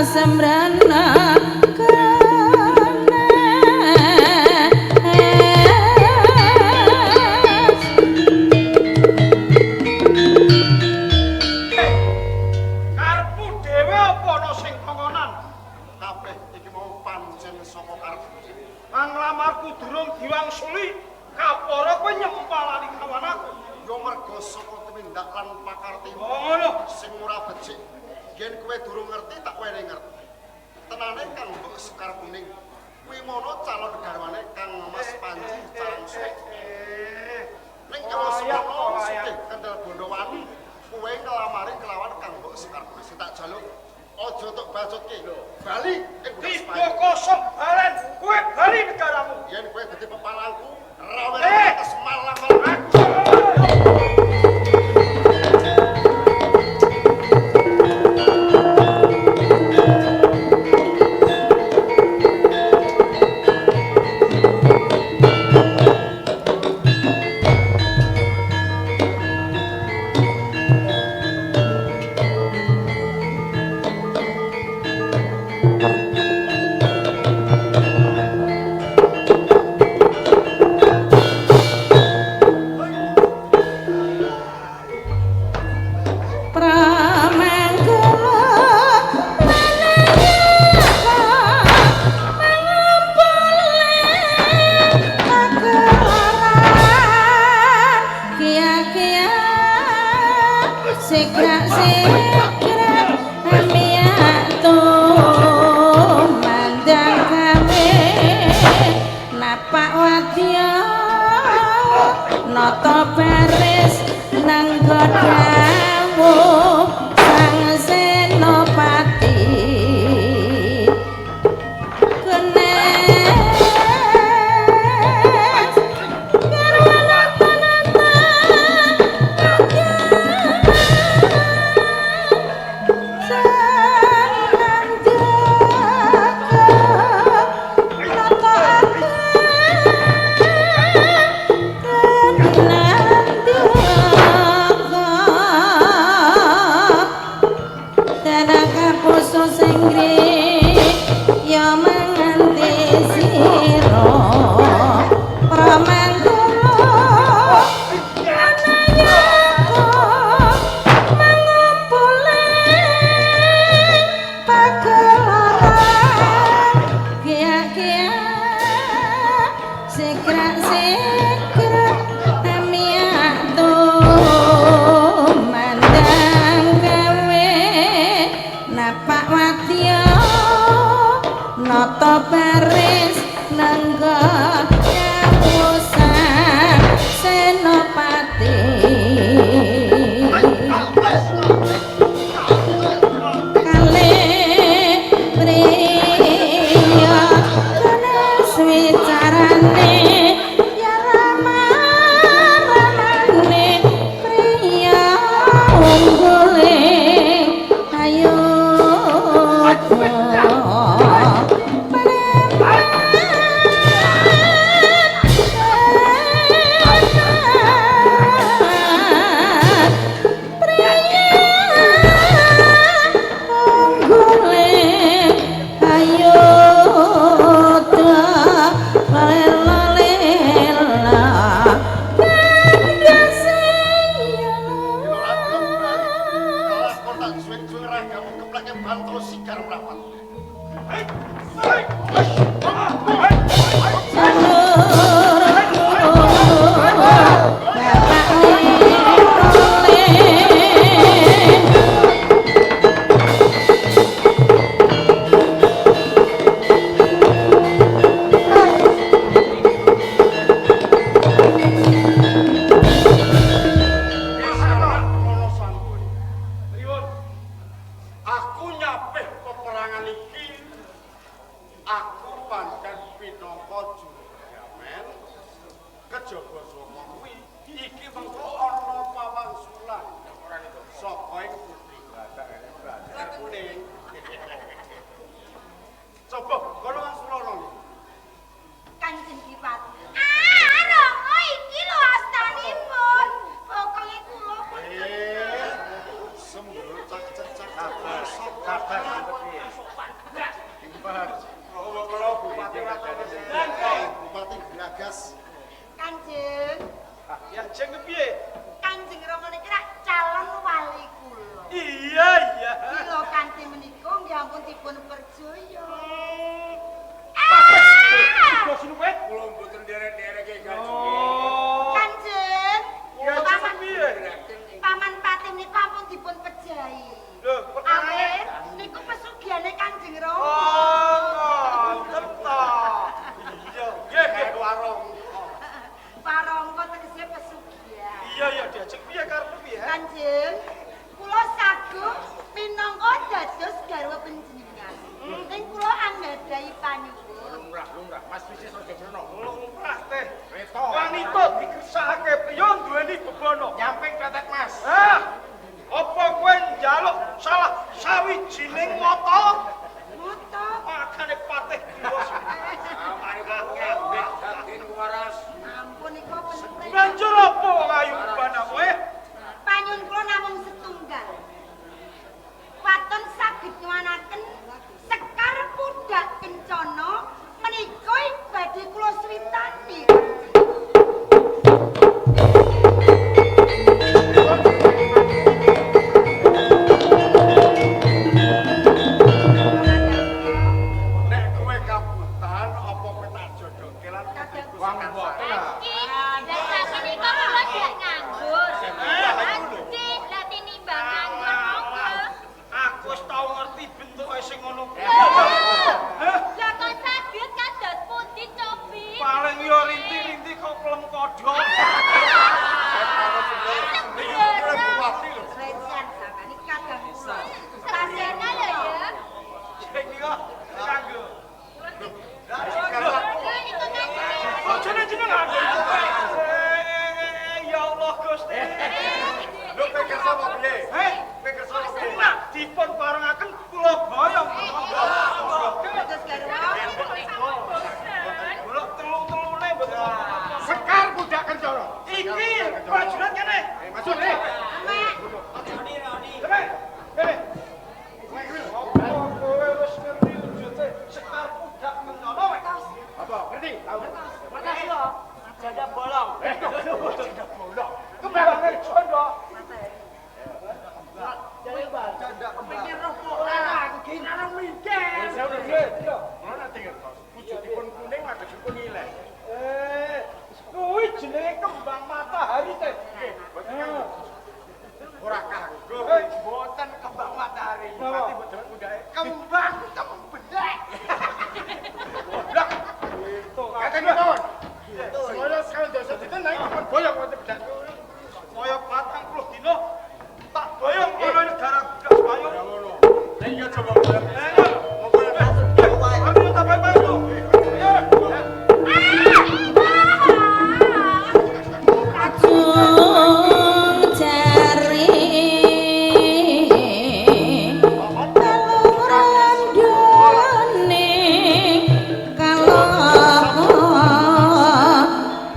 Sembrana. Karepmu dhewe apa ana sing kongkonan? Kabeh iki mau pancen saka karepku. Panglamarku durung diwangsuli, kapara kowe nyempalani kawan aku. Ya merga saka tumindak lan pakartimu. Oh ngono. Sing ora becik. Yen kowe durung ngerti tak wenehi ngerti. Tenane Kang Mbok Sekar Kuning kuwi mono calon garwane Kang Mas Panji Calangsuwe. Ning ewa semono sugih Kendel Bondowani kowe nglamari kelawan Kang Mbok Sekar Kuning. Sing tak jaluk aja tok bacutke. Bali ing Tiba kosong balen, kowe bali negaramu. Yen kowe dadi pepalangku, rawen atas malang-malang. Kula Bupati Bupati Gragas. Kanjeng. Ya jeng kepiye? Kanjeng Rama niki rak calon wali kula. Iya, iya. Kula kanthi menika nggih ampun dipun percaya. Ah! Kula mboten nderek-ndereke Kanjeng. Kanjeng. Ya paman piye? Paman Patih menika ampun dipun pejahi. Lho, awit niku pesugihane Kanjeng Rama. Oh, ngoten ta. Iya, nggih warangka. Warangka tegese pesugihan. Iya, iya, diajeng piye karepmu piye? Kanjeng, kula saguh minangka dados garwa panjenengan. Ning kula anggadhahi panyuwun. Lumrah, lumrah. Mas wis aja mreno. Lumrah teh. Reto. Wanita digersakake priya duweni bebana. Nyamping kletek Mas. Hah? Apa kowe njaluk salah sawijining mata? Mata? Makane patih diwas. Ampun nika penuh. Banjur apa wong ayu bana kowe? Panyuwun kula namung setunggal. Waton saged nyuwanaken sekar pundhak kencana menika badhe kula switani. Nek kowe kabutan apa kowe tak jodohke lan putriku Sekar Sari? Lah saiki kula gak nganggur. Nggih, lah tinimbang nganggur monggo. Aku wis tau ngerti bentuke sing ngono kuwi. Lah kok saged kados pundi cobi? Paling yo rinti-rinti kok plem kodhok. Iki putrane bupati lho. Recian sampeyan iki kadang kula. Sarjana lho ya. Sing iki kok kanggo. Lho niku kan Bojone jenengan. Ya Allah Gusti. Lho kowe kersa apa piye? Heh, Kowe kersa apa piye? nah dipun parengaken kula boyong. Dados garwa. Kula telu-telune mboten apa-apa. Sekar Budak Kencana. Iki prajurit kene. Masuk nih. Mek, Kene. Kene. Apa kowe wis ngerti wujute Sekar Pudhak Kencana weh? Apa? Ngerti? Tahu. Makasih yo. Janda bolong. Janda bolong. Kembange jondo. Janda kembang. Roh ora aku ki ora mikir. Kula nate ngertos. Wujudipun kuning wadhekipun ileh. Kuwi jenenge kembang matahari teh. Nggih, boten kanggo. Ora kanggo. Boten kembang matahari. Napa? Pati boten pundhake. Kembang cembedek. Goblok. Itu Ngaten mawon. Semono sekali dasa dinten nanging dipun boyong wonten bedak. Kaya 40 dina tak boyong ana negara Budak Payung. Ya ngono. Lah iya coba boyong. Monggo ya. Aku tak bae-bae to. Kajung jare telung randone kalapa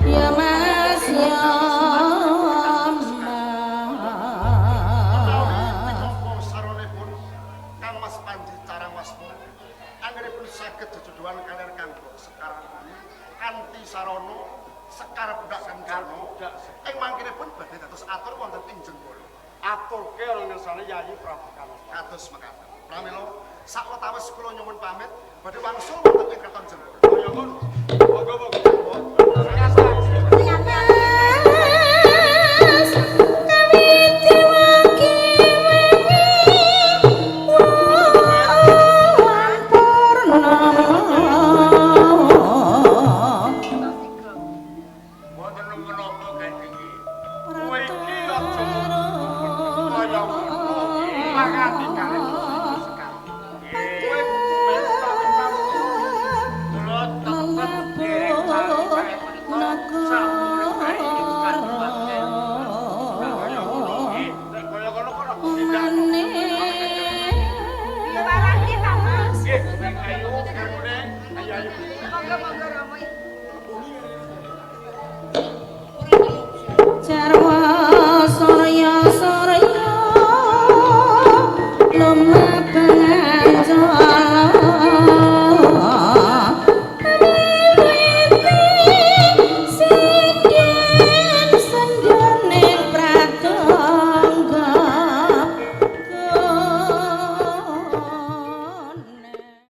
ya Mas ya Mas. Minangka saranipun Kang Mas Panji Carangwasma anggenipun saged jejodohan kaliyan Kang Mbok Sekar Kuning kanthi sarana Sekar Budak Kencana ing mangkinipun badhe dados atur wonten ing Jenggala. Aturke ana ngersane Yayi Prabu Kanopa. Kados mekaten. Pramila sawetawis kula nyuwun pamit badhe wangsul wonten ing Kraton Jenggala. Kaya ngono. Monggo monggo. Mas kawit waki wengi wulan purnama. Mboten menapa Kanjeng. Kowe iki aja kaya ngono. Pangandikane Gusti Sekar. Kowe kudu melu kula tetep derek cari menika sampun bae ing kadipaten. Kaya ngono nggih. Nek kaya ngono kok tindak. Piye warah ki, Paman? Nggih, ayo Sekar Kuning. Ayo ayo. Monggo monggo Rama iki.